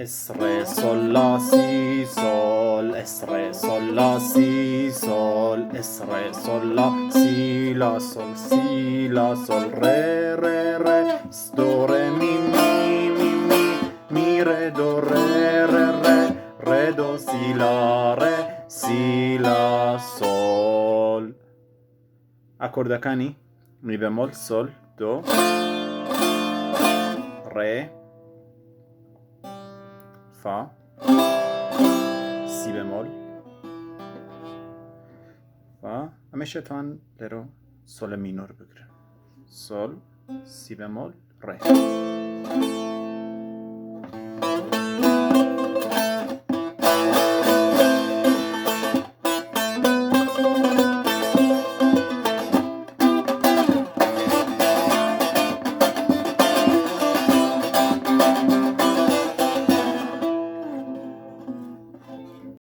ئێس ڕێ سۆل لا سی سۆل ئێس ڕێ سۆل لا سی سۆل ئێس ڕێ سۆل لا سی لا سۆل سی لا سۆل ڕێ ڕێ ڕێ دۆ ڕێ می می می می می ڕێ دۆ ڕێ ڕێ ڕێ ڕێ دۆ سی لا ڕێ سی لا سۆل. ئاکۆردەکانی می بێمۆل سۆل دۆ ڕێ فا سی بێمۆل فا. ئەمەش شەتوان لێرە سۆلە مینۆر بگرن، سۆل سی بێمۆل ڕێ.